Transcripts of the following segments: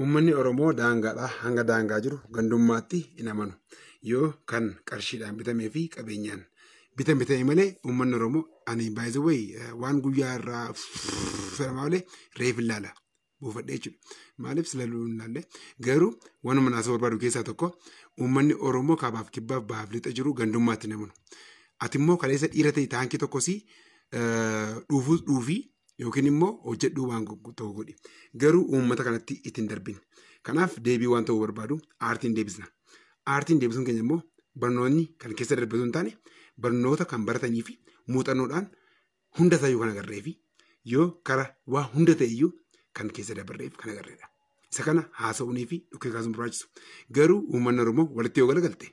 Uummanni Oromoo daangaadhaa hanga daangaa jiru gandummaatti hin amanu. Yoo kan qarshiidhaan bitamee fi qabeenyaan bitame ta'e malee uummanni Oromoo ani by the way waan guyyaa irraa fedhamaa malee reef ilaala buufadhee jechuudha. Maaliif sila hin ilaalle garuu waanuma naasoo barbaadu keessaa tokko uummanni Oromoo kaabaaf kibbaaf bahaaf lixa jiru gandummaatti hin amanu. Ati immoo kaleessa dhiira ta'e taankii tokkosii dhuufuus dhuufii yookiin immoo hojjedhuu waan ta'u godhi. Garuu uummata kanatti ittiin darbin. Kanaaf deebii waan ta'uu barbaadu aartiin deebisna. Aartiin deebisuun keenya immoo barnoonni kan keessa darbatu hin taane barnoota kan baratanii fi muuxannoodhaan hunda isaayyuu kan agarree fi yoo kara waa hunda ta'e iyyuu kan keessa dabarreef kan agarreedha. Isa kana haasa'uunii fi dhukkee kaasuun barbaachisu. Garuu uummanni Oromoo walitti yoo galagalte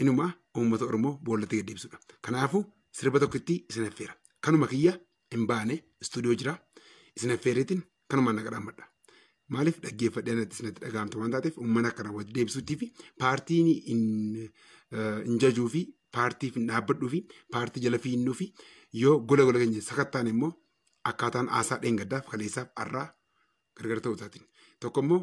inuma uummata Oromoo boollatti gad deebisudha. Kanaafuu sirba tokkotti isin affeera. Kanuma kiyya hin baane istuudiyoo jira. Isin affeereetiin kanumaan naqa dhaammadha. Maaliif dhaggeeffadhee anatti isinatti dhaga'amtu waan taateef uummanni akkana walitti deebisuutii fi paartiin hin jajuu fi paartiif hin dhaabbadhuu fi paartii jala fiinnuu fi yoo gola gola keenya sakattaan immoo akkaataan haasaa dheengaddaaf kaleessaaf har'aa gargar ta'uu isaatiin. Tokko immoo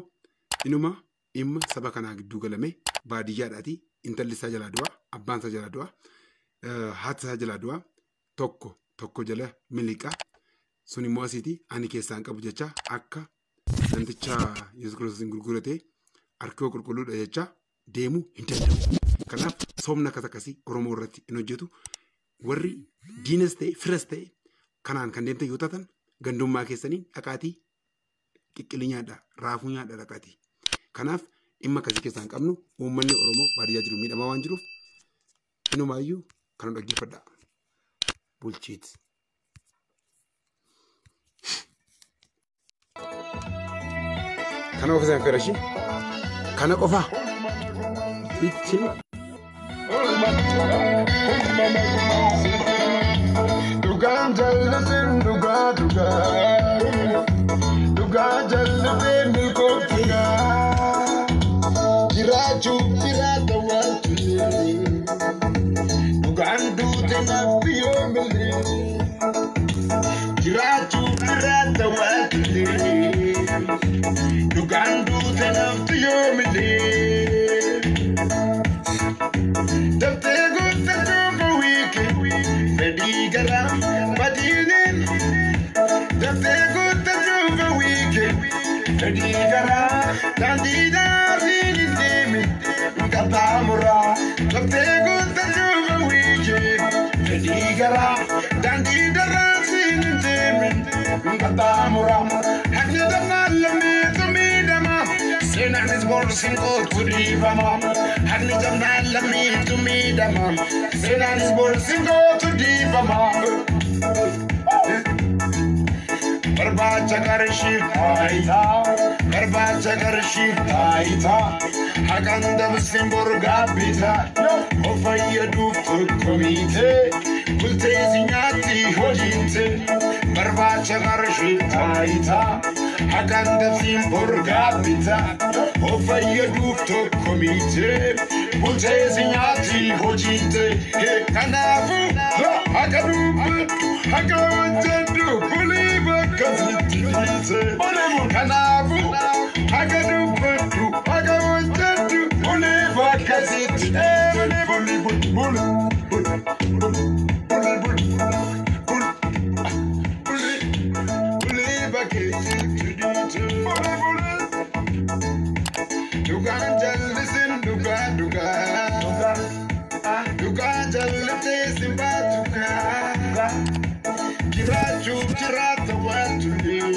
inuma dhimma saba kanaa gidduu galame baadiyyaadhaati intalli isaa jalaa du'a abbaan isaa jalaa du'a haati isaa jalaa du'a tokko tokko jala miliqaa sun immoo asiiti ani keessaan qabu jecha akka namticha Yesuus Kiristoosiin gurgurate harki qulqulluudha jecha deemuu hin danda'u. Kanaaf soomni akkas akkasii Oromoo irratti hin hojjetu. Warri diinas ta'e firas ta'e kanaan kan deemtan yoo taatan gandummaa keessaniin dhaqaatii qiqqilii nyaadhaa raafuu nyaadhaa dhaqaatii. Kanaaf dhimma akkasii keessaa hin qabnu uummanni Oromoo baadiyyaa jiru miidhamaa waan jiruuf inumaayyuu kana dhaggeeffadhaa. Bulchiit. Kana qofa isaan fedha Kana qofa. Ittiin. Dhugaan jallateen dhugaa dhugaa. Dhugaa jallatee milkooftugaa. Jiraachuuf jiraata waan tulee. Dhugaan duute nafti yoomillee. Jiraachuuf jiraata waan tulee. Dhugaan duute nafti yoomillee. Dabtee guuttachuu wiiki fedhii garaa badiiniin. Dabtee guuttachuu wiiki fedhii garaa daandii daariin hin deemin qaxxaamuraa. Dabtee guuttachuu wiiki fedhii garaa daandii daraasiin hin deemin qaxxaamuraa. Haqni dabnaan lammiitu miidhama. Seenaanis boorsiin kootu dhiifama. Haqni jabnaan lammiitu miidhama. Seenaanis boorsiin kootu dhiifama. Barbaacha qarshii taayitaa. Barbaacha qarshii taayitaa. Haqan dabsiin borgaa bitaa. Of fayyaduuf tokko miitee. Bultee si nyaatti hojiinte. Barbaacha qarshii taayitaa. Haqan dabsiin borgaa bitaa. Of fayyaduuf tokko miitee. Bultee si nyaatti hojiinte. Kanaafuu haqa dubbadhu haqa hojjedhu bulii bakka sitti dhiise. Kanaafuu haqa dubbadhu haqa hojjedhu bulii bakka sitti dhiise. Bulii bulii bulii bulii bulii bulii bulii bakka sitti dhiise. Bulii bulii. Dhugaan jallisin dhugaa dhugaa. Dhugaa jalliftee sin baatu kaa. Jiraachuuf jiraata waan tulee.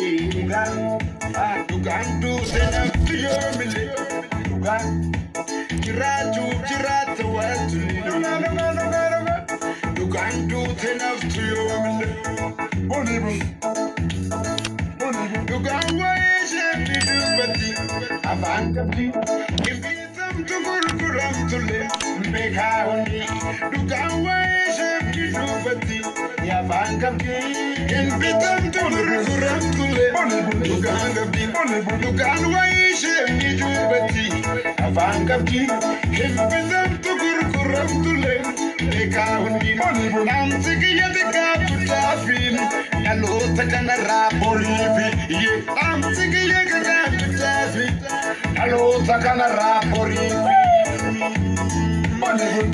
Dhugaan duute nafti yoomillee. Jiraachuuf jiraata waan tulee. Dhugaan duute nafti yoomillee. Dhugaan waa'ee isheetti dubbatti afaan qabdi. Ibitamtu gurguramtullee beekaa hundi. Dhugaan waa'ee isheetti dubbatti afaan qabdi. Ibitamtu gurguramtullee dhugaan qabdi. Dhugaan waa'ee isheetti dubbatti afaan qabdi. Ibitamtu gurguramtullee beekaa hundi. Namti kiyya xiqqaa guddaa fi dhaloota kanarraa boriifi. Namti kiyya xiqqaa guddaa fi Dhaloota kanarraa horii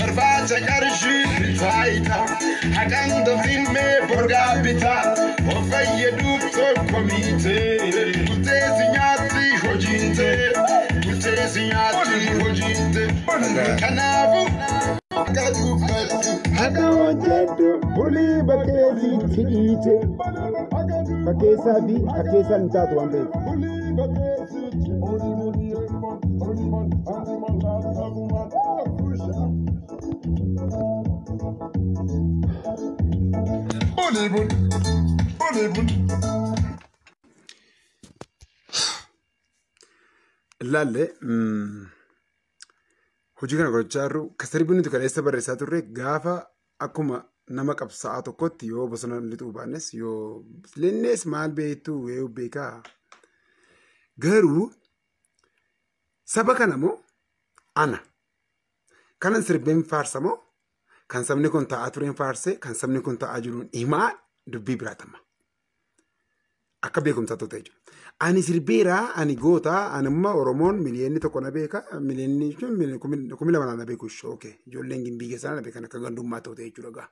barbaacha qarshii taayitaa haqan dafilmee borgaa bitaa of fayyaduuf tokko miite bulteesi nyaatti hojiinte bulteesi nyaatti hojiinte kanaafuu akka dubbadhu. Haqa hojjedhu bulii bakkeessitti dhiite. Fakkeessaa fi akkeessaan hin taatu waan ta'eef. Ilaalle hojii kana gochaa jirru sirbi nuti kaleessa barreessaa turre gaafa akkuma nama qabsaa'aa tokkotti yoo bosona lixuu baannes yoo linnees maal beektu yoo beekaa. Garuu saba kana moo ana kanan sirbeen faarsa moo kan sabni kun taa'aa tureen faarsee kan sabni kun taa'aa jiruun himaa dubbii biraatama. Akka beekumsaa ta'e jechuudha. Ani sirbeeraa, ani gootaa, ani immoo Oromoon miliyoonni tokko na beeka, miliyoonni 2,000 na beeku ishee okay. Ijoolleen gimbii keessaa na beekan akka gandummaa ta'e jechuudha gaa.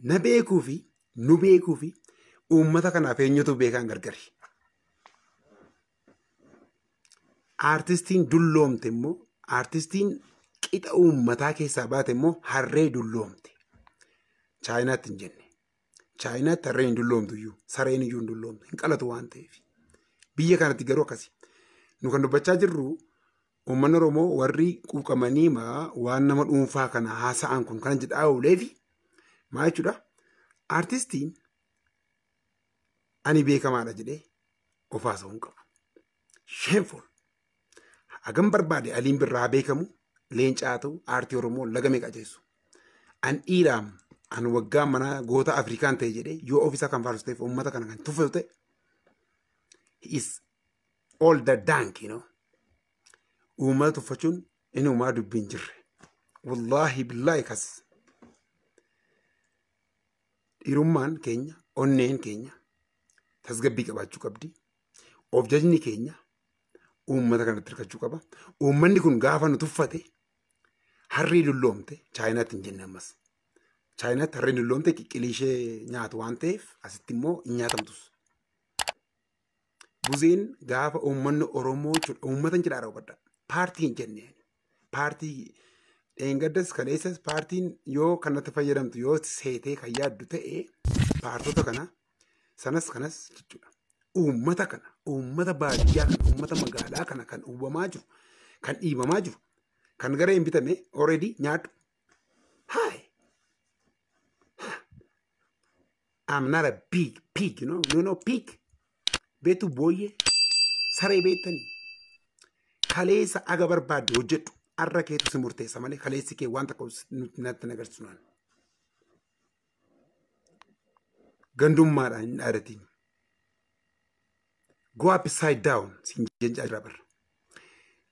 Na beekuu fi nu beekuu fi uummata kanaaf eenyutu beekaan gargari. Aartistiin dulloomte immoo aartistiin qixa uummataa keessaa baate immoo harree dulloomte. Chaayinaatti hin jenne. Chaayinaatti harreen hin dulloomtu iyyuu sareen iyyuu hin dulloomtu hin qalatu waan ta'eef. Biyya kanatti garuu akkasi. Nu kan dubbachaa jirru uummanni Oromoo warri quuqamanii waan nama dhuunfaa kana haasa'an kun kana jedhaa ooleefi maal jechuudha? Aartistiin ani beekamaadha jedhee of haasa'uu hin qabu. Shameful. Hagam barbaade Aliin Birraa beekamu leencaa ta'u aartii Oromoo laga meeqa ceessu. An dhiiraam an waggaa mana goota Afrikaan ta'e jedhee yoo ofiisaa kan faarsu ta'eef uummata kana kan tuffatu ta'e he is all the dank you know. Uummata tuffachuun inni uumaa dubbii hin jirre. Wallaahi billaahi kas. Dhiirummaan keenya onneen keenya tasgabbii qabaachuu qabdi. Of jajni keenya uummata kanatti hirkachuu qaba. Uummanni kun gaafa nu tuffate harree dulloomte Chaayinaatti hin jenne ammas. Chaayinaatti harreen dulloomte qiqqilii ishee nyaatu waan ta'eef asitti immoo hin nyaatamtus. Buzeen gaafa uummanni Oromoo jechuudha. Uummata hin jedhaa hubadhaa. Paartii hin jenne. Paartii dheengaddas kaleessas paartiin yoo kanatti fayyadamtu yoo seetee kan yaaddu ta'e paartota kana sanas kanas jechuudha. Uummata kana, uummata baadiyyaa kana, uummata magaalaa kana kan uumamaa jiru, kan dhiibamaa jiru, kan gara hin bitame already nyaadhu. Hi. I'm not a big pig, you know, no, no pig. Beetu booyyee saree beektanii. Kaleessa aga barbaadde hojjedhu. Arra keetu si murteessa malee kaleessi kee waan takka natti agarsiisu naan. Gandummaadhaan hin dhaadatiin. Go upside down siin jechaa jira barra.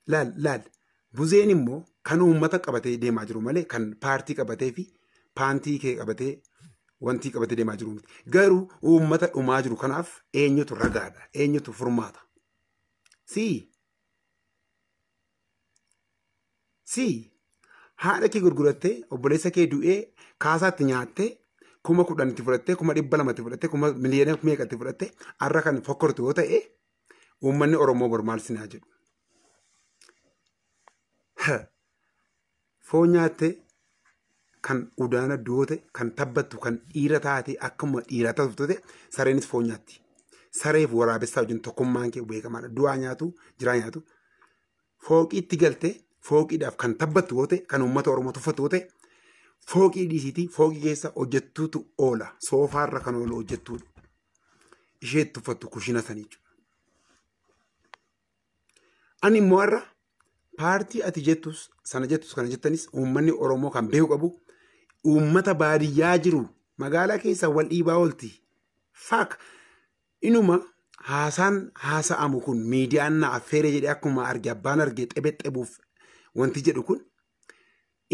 Laal laal buzeen immoo kan uummata qabatee deemaa jiru malee kan paartii qabatee fi paantii kee qabatee wantii qabatee deemaa jiru miti. Garuu uummata dhumaa jiru kanaaf eenyutu ragaadha? Eenyutu furmaata? Si haadha kee gurgurattee obboleessa kee du'ee kaasaatti nyaattee 10,000 fudhattee 200,000 fudhattee 1,000,000 meeqatti fudhattee har'a kan fokkortu yoo ta'e uummanni Oromoo bor maal sinaa jedhu. Foon nyaattee kan udaana doote kan tabbattu kan dhiira taate akkuma dhiiraa taatu ta'e sareenis foon nyaatti. Sareef waraabessaa wajjin tokkummaan kee beekamaadha. Du'aa nyaatu jiraa nyaatu. Fooqiitti galtee fooqiidhaaf kan tabbattu yoo ta'e kan uummata Oromoo tuffatu yoo ta'e fooqii dhiisiitii fooqii keessa hojjettuutu oola. Soofaarra kan oolu hojjettuudha. Ishee tuffattu kushina sanii jechuudha. Ani immoo har'a paartii ati jettus sana jettus kana jettanis uummanni Oromoo kan beeku qabu uummata baadiyyaa jiru magaalaa keessa wal dhiibaa oolti. Faak inuma haasaan haasa'amu kun miidiyaan na affeere jedhee akkuma arge abbaan arge xebexebuuf wanti jedhu kun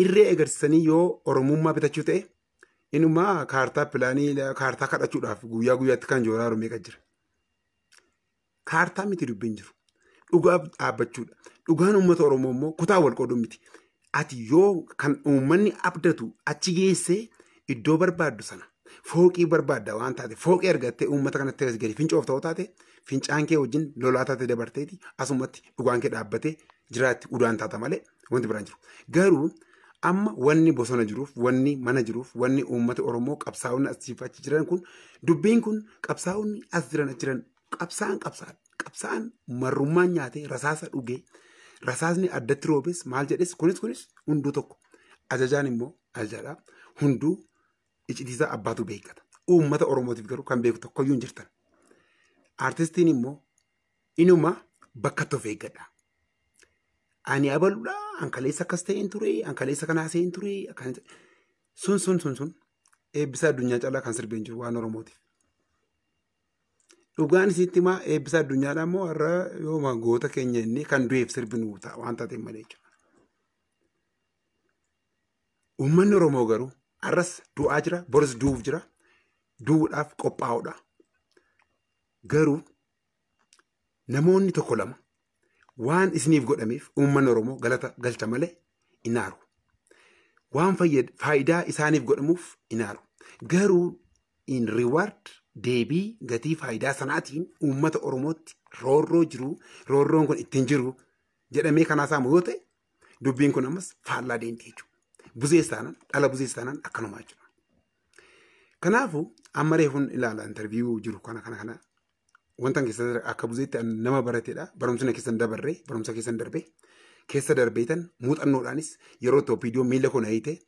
irree agarsiisanii yoo Oromummaa bitachuu ta'e inuma kaartaa pilaanii kaartaa kadhachuudhaaf guyyaa guyyaatti kan jooraa meeqa jira. Kaartaa miti dubbiin jiru. Dhugaaf dhaabbachuudha. Dhugaan uummata Oromoo immoo kutaa wal qooduu miti. Ati yoo kan uummanni abdatu achi geessee iddoo barbaaddu sana fooqii barbaadda waan taate fooqii argattee uummata kanatti as gadi fincoof ta'uu taate fincaan kee wajjin lolaa taate dabarteeti asumatti dhugaan kee dhaabbatee jiraatti udaan taata malee wanti biraan jiru. Garuu amma wanni bosona jiruuf, wanni mana jiruuf, wanni uummata Oromoo qabsaa'onni asiif achi jiran kun dubbiin kun qabsaa'onni as jiran achi jiran qabsaa'an qabsaa'an qabsaa'an marrummaan nyaatee rasaasa dhugee rasaasni addatti roobes maal jedhes kunis hunduu tokko ajajaan immoo ajajaadha hunduu icitiisaa abbaatu beekkata. Uummata Oromootiif garuu kan beeku tokkoyyuu hin jirtan. Artistiin immoo inuma bakka of eeggadha. Ani abaluudha, an kaleessa akkas ta'een ture, an kaleessa kana haasa'een ture, sun sun sun sun eebbisaa addunyaa caalaa kan sirbeen jiru waan Oromootiif. Dhugaan isitti himaa eebbisaa addunyaadhaa immoo har'a yooma goota keenya inni kan du'eef sirbinu ta'a waan taateef malee jechuudha. Uummanni Oromoo garuu har'as du'aa jira, boris du'uuf jira, du'uudhaaf qophaa'uudha. Garuu namoonni tokko lama waan isiniif godhameef uummanni Oromoo galata galcha malee hin aaru. Waan faayidaa isaaniif godhamuuf hin aaru. Garuu in reward deebii gatii faayidaa sanaatiin uummata Oromootti roorroo jiru, roorroon kun ittiin jiru jedhamee kanaa saamu yoo ta'e dubbiin kun ammas faallaa deemti jechuudha. Buzees taanaan dhala buzees taanaan akkanumaa jechuudha. Kanaafuu amma reefuun ilaala interviyuu jiru kana kana kana wanta keessa akka buzeetti nama barateedha. Barumsa keessan dabarree barumsa keessan darbee keessa darbeetan muuxannoodhaanis yeroo Itoophiidiyoo miila koo na hiite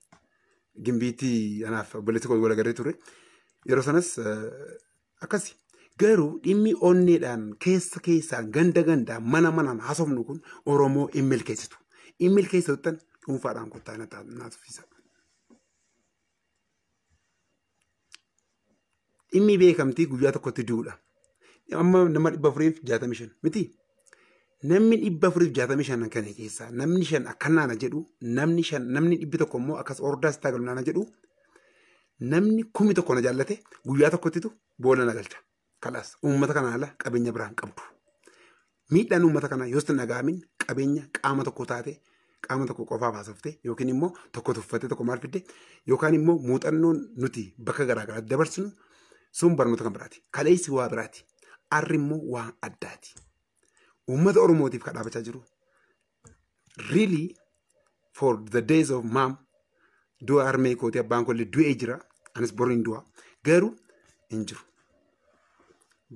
gimbiitti anaaf obboleessi koo wal agarree ture. Yeroo sanas akkasi. Garuu dhimmi onneedhaan keessa keessaan ganda gandaan mana manaan haasofnu kun Oromoo hin milkeessitu. Hin milkeessitu dhuunfaadhaan kottaa na tuffisa. Dhimmi beekamtii guyyaa tokkotti du'uudha. Amma nama 465 miti. Namni 465 kana keessaa namni 5 akka naana jedhu namni 5 namni 100 immoo akkas ordaas taagalu naana jedhu namni 1000 na jaallate guyyaa tokkottitu boola na galcha. Kalaas uummata kana ala qabeenya biraan qabdu. Miidhaan uummata kanaa yoos dhaga'amin qabeenya qaama tokko taate qaama tokko qofaaf haasoftee yookiin immoo tokko tuffattee tokko maal fidde yookaan immoo muuxannoon nuti bakka garaagaraatti dabarsinu sun barnoota kan biraati. Kaleessi waa biraati. Arri immoo waan addaati. Uummata Oromootiif kan dhaabachaa jiru. Really for the days of mom du'a harmee kootii abbaan koollee du'ee jira. Anis boru hin du'a. Garuu hin jiru.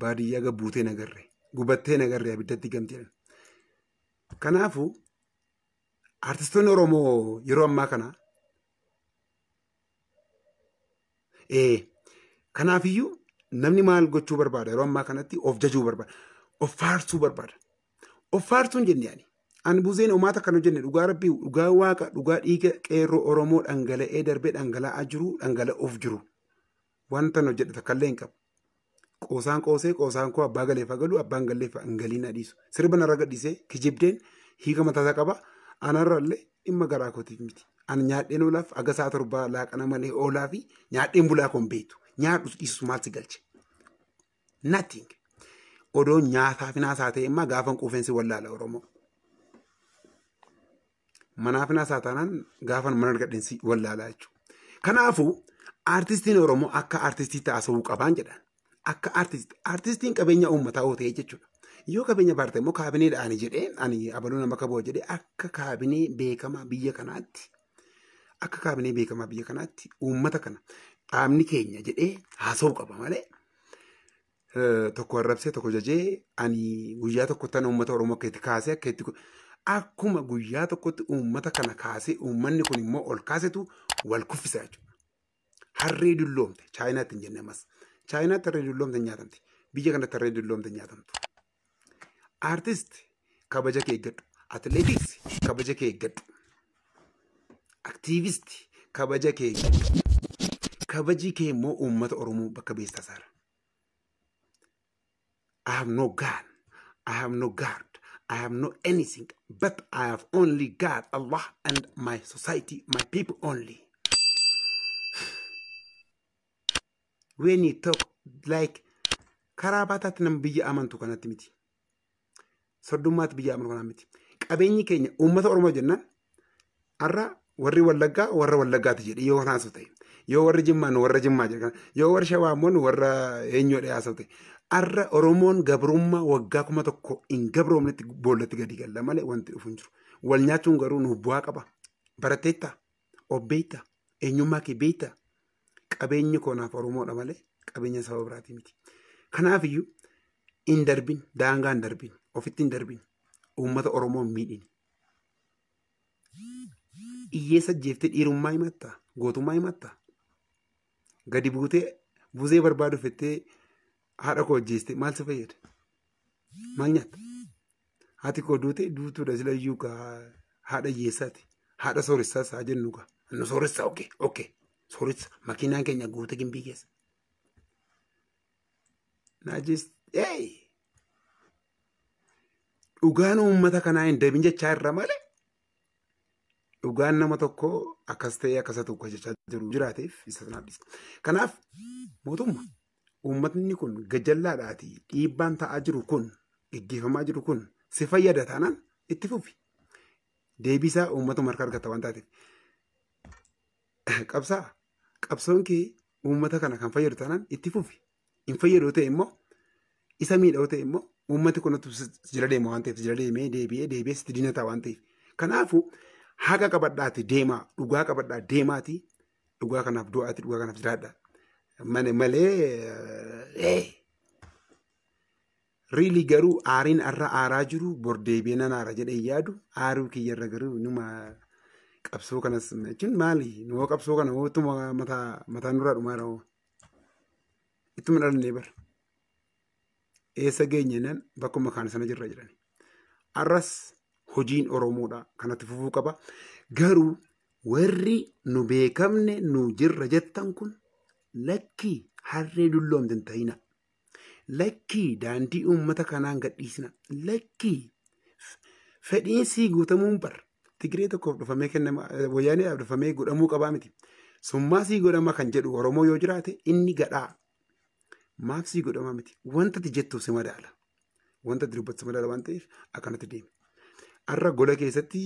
Baadiyyaa gabbuutee nagarre. Gubattee nagarre abiddatti gamtee. Kanaafuu artistoonni Oromoo yeroo ammaa kana kanaafiyyuu namni maal gochuu barbaada yeroo ammaa kanatti of jajuu barbaada. Of faarsuu barbaada. Of faarsuun jenne ani. Ani buzeen homaata kan hojjenne dhugaa rabbii dhugaa waaqa dhugaa dhiiga qeerroo Oromoo dhangala'ee darbee dhangala'aa jiru dhangala'uuf jiru. Wanta hojjedhe takkallee hin qabu. Qoosaan qoosee qoosaan koo abbaa galeef galu abbaan galeef hin galiin adiisu. Sirba narra gadhiisee kijibdeen hiika mataasaa qaba. Anarra illee dhimma garaa kootiif miti. Ani nyaadheen oolaaf aga sa'a 7 laaqana malee oolaa fi nyaadheen bulaa koon beektu. Nyaadhus dhiisus maal si galche? Nothing. Odoo nyaataaf naasaa ta'e immoo gaafan quufeensi wallaala Oromoo. Manaaf naasaa taanaan gaafan mana argadheensi wallaalaa jechuudha. Kanaafuu artistiin Oromoo akka artistii taasisuu qabaan jedhan. Akka artistiin qabeenya uummataa yoo ta'e jechuudha. Yoo qabeenya baarte immoo kaabineedha ani jedhee ani abaluu nama kaboo jedhee akka kaabinee beekamaa biyya kanaatti akka kaabinee beekamaa biyya kanaatti uummata kana qaamni keenya jedhee haasa'uu qaba malee. Tokko arrabsee tokko jajee ani guyyaa tokkotti uummata Oromoo akka itti kaasee akka itti akkuma guyyaa tokkotti uummata kana kaasee uummanni kun immoo ol kaasetu wal kuffisa jechuudha. Harree dulloomte Chaayinaatti hin jenne ammas. Chaayinaatti harree dulloomte hin nyaatamti. Biyya kanatti harree dulloomte hin nyaatamtu. Artist kabaja kee eeggadhu. Atileetiks kabaja kee eeggadhu. Aktiivist kabaja kee eeggadhu. Kabaji kee immoo uummata Oromoo bakka beestaa saara. I have no gun. I have no guard. I have no anything, but I have only God, Allah, and my society, my people only. When you talk like karaa baataatti nama biyya amantu kanatti miti. Soddummaatti biyya amanu kanaan miti. Qabeenyi keenya uummata Oromoo jennaan har'a warri Wallaggaa warra Wallaggaati jedhe yoo haasa'u ta'e. Yoo warri Jimmaa nu warra Jimmaa jedhe. Yoo warri Shawaa immoo nu warra eenyuudha haasa'u ta'e. Har'a Oromoon gabrummaa waggaa 1000 hin gabroomnetti boollatti gadi galla malee wanti dhufu hin jiru. Wal nyaachuun garuu nuuf bu'aa qaba. Baratteetta, obbeetta, eenyummaa kee beekta. Qabeenyi koonaaf Oromoodha malee qabeenya saba biraatii miti. Kanaafiyyuu hin darbin, daangaa hin darbin, ofitti hin darbin, uummata Oromoo hin miidhin. Hiyyeessa jeeftee dhiirummaa himatta, gootummaa himatta. Gadi buutee buzee barbaadu fettee haadha koo ajjeeste maal si fayyada? Maal nyaatta? Haati koo duute duutuudha sila iyyuu gaa haadha hiyyeessaati. Haadha sooressaas haa jennu gaa. Nu sooressa okee okee sooressa makiinaan keenya guute gimbii keessa. Naajis ee dhugaan uummata kanaa hin dabin jechaa irra malee dhugaan nama tokko akkas ta'ee akkasa tokko jechaa jiru jiraateef isa sanaaf dhiisa. Kanaaf mootummaa uummatni kun gajallaadhaati dhiibbaan ta'aa jiru kun geggeeffamaa jiru kun si fayyada taanaan itti fufi. Deebisaa uummatuma harka argata waan taateef. Qabsaa qabsoon kee uummata kana kan fayyadu taanaan itti fufi. Hin fayyadu ta'e immoo isa miidhau ta'e immoo uummati kun jala deema waan ta'eef jala deemee deebi'ee deebi'ee sitti diinataa waan ta'eef. Kanaafuu haqa qabadhaati deemaa dhugaa qabadhaa deemaati dhugaa kanaaf du'aati dhugaa kanaaf jiraadha. Malee riilii garuu aariin har'a aaraa jiru bor deebi'ee nan aara jedhee yaadu aaruu kiyyarra garuu numa qabsoo kanas jechuun maali nuu qabsoo kana hootuma mataa nurraa dhumaa jiru. Ittuma dhalannee bara. Eessa geenye bakkuma kaan sana jirra jedhani. Har'as hojiin Oromoodha kanatti fufuu qaba. Garuu warri nu beekamne nu jirra jettan kun lakkii harree dulloomte hin ta'ina. Lakkii daandii uummata kanaan gadhiisina. Lakkii fedhiin guutamuun bar. Tigiree tokkoof dhufamee kennama wayyaaniidhaaf dhufamee godhamuu qabaa miti. Summaa sii godhama kan jedhu Oromoo yoo jiraate inni gadhaa. Maaf sii godhama miti. Wanta ati jettuuf si madaala. Wanta ati dubbattu si madaala waan ta'eef akkanatti deemi. Har'a gola keessatti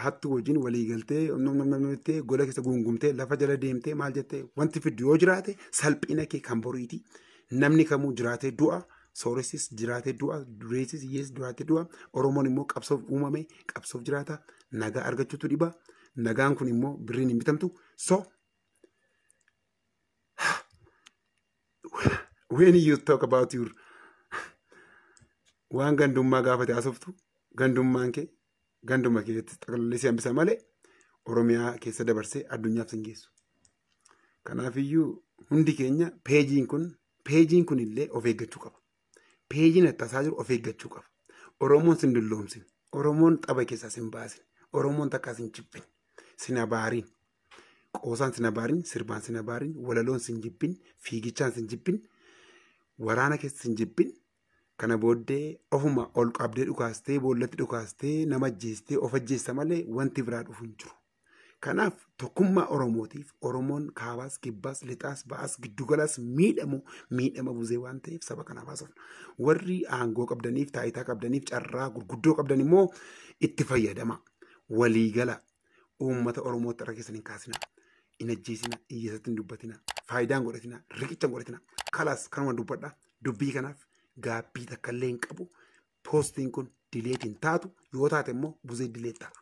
hattuu wajjin walii galtee gola keessa guungumtee lafa jala deemtee maal jettee wanti fiddu yoo jiraate salphina kee kan boriiti. Namni kamuu jiraatee du'a. Sooressis jiraatee du'a. Dureessis hiyyeessis jiraatee du'a. Oromoon immoo qabsoof uumame qabsoof jiraata. Nagaa argachuutu dhiba. Nagaan kun immoo birriin hin bitamtu. So when you talk about your waan gandummaa gaafate haasoftu gandummaan kee ganduma keetti xaqallee si hambisa malee Oromiyaa keessa dabarsee addunyaaf sin geessu. Kanaafiyyuu hundi keenya peejiin kun illee of eeggachuu qaba. Peejiin attasaa jiru of eeggachuu qaba. Oromoon sin dulloomsin. Oromoon xaba keessaa sin baasin. Oromoon takkaa sin jibbin. Sin abaariin. Qoosaan sin abaariin, sirbaan sin abaariin, walaloon sin jibbin, fiigichaan sin jibbin, waraana keessa sin jibbin. Kana booddee ofuma ol qabdee dhukaastee boollatti dhukaastee nama ajjeestee of ajjeessa malee wanti biraa dhufu hin jiru. Kanaaf tokkummaa Oromootiif Oromoon kaabaas, kibbaas, lixaas, ba'aas, giddugalaas miidhamu miidhama buzee waan ta'eef saba kanaaf haasofna. Warri aangoo qabdaniif, taayitaa qabdaniif, carraa gurguddoo qabdan immoo itti fayyadama. Waliigala uummata Oromootti harka keessan hin kaasina. Hin ajjeesina, hiyyeessatti hin dubbatina, faayidaan godhatina, riqicha hin godhatina. Kalaas kanuma dubbadha. Dubbii kanaaf gaabbii takka illee hin qabu. Poostiin kun dileet hin taatu. Yoo taate immoo buzee dileet ta'a.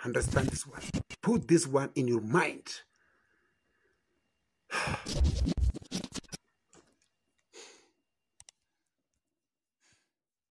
Understand this one. Put this one in your mind.